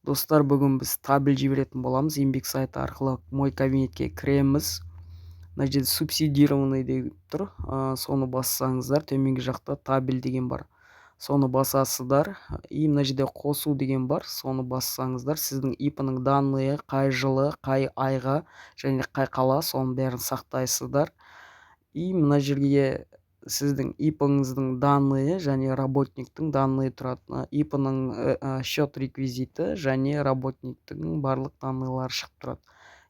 Достар, бүгін біз табель жіберетін боламыз. Еңбек сайты арқылы «Мой кабинетке» кіреміз. Мына жерде «Субсидированный» деп тұр, соны бассаңыздар, төменгі жақта «Табель» деген бар, соны басасыздар. И мына жерде «Қосу» деген бар, соны бассаңыздар, сіздің ИП-ның данные, қай жылы, қай айға және қай қала, соның бәрін сақтайсыздар. И мына жерге сіздің ИП-іңіздің данные және работниктің данные тұрады. ИП-ның счет реквизиті және работниктің барлық данныйлары шығып тұрады.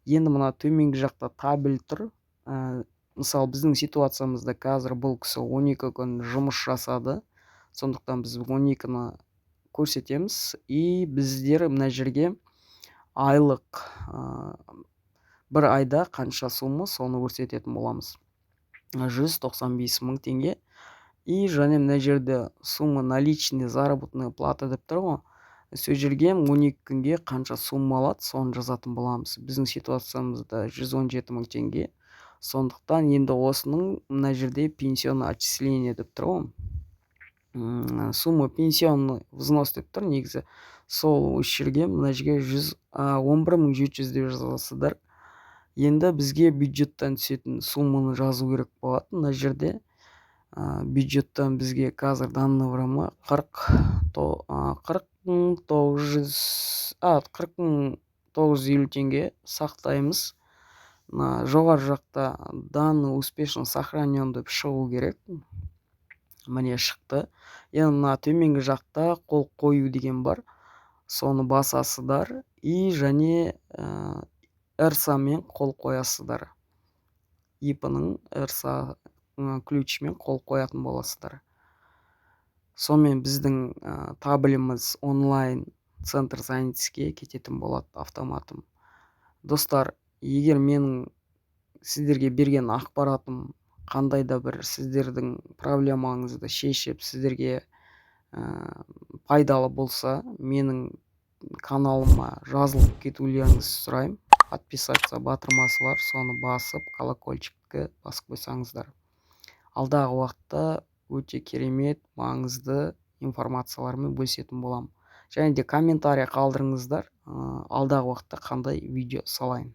Енді мына төменгі жақта табель тұр. Мысалы, біздің ситуациямызда қазір бұл кісі 12 күн жұмыс жасады, сондықтан біз 12-ні көрсетеміз. И біздер мына жерге айлық, бір айда қанша сумма, соны көрсететін боламыз: 195 мың теңге. И және мына жерде «Сумма наличный заработная плата» деп тұр ғой, сол жерге 12 күнге қанша сумма алады, соны жазатын боламыз. Біздің ситуациямызда 117 мың теңге. Сондықтан енді осының мына жерде «Пенсионное отчисление» деп тұр ғой, «Сумма пенсионный взнос» деп тұр негізі. Сол осы жерге, мына жерге 111 700 деп жазасыздар. Енді бізге бюджеттен түсетін сумманы жазу керек болады. Мына жерде бюджеттен бізге қазір данный время 40 900, 40 950 теңге сақтаймыз. Мына жоғары жақта «Данные успешно сохранен» деп шығу керек. Міне, шықты. Енді мына төменгі жақта «Қол қою» деген бар, соны басасыздар. И және РСА-мен қол қоясыздар, ИП-ның РСА ключімен қол қоятын боласыздар. Сонымен біздің табеліміз онлайн центр занятостьке кететін болады автоматом. Достар, егер менің сіздерге берген ақпаратым қандай да бір сіздердің проблемаңызды шешіп, сіздерге пайдалы болса, менің каналыма жазылып кетулеріңізді сұраймын. «Подписаться» батырмасы бар, соны басып, колокольчикті басып қойсаңыздар, алдағы уақытта өте керемет, маңызды информациялармен бөлісетін боламын. Және де комментарий қалдырыңыздар, алдағы уақытта қандай видео салайын.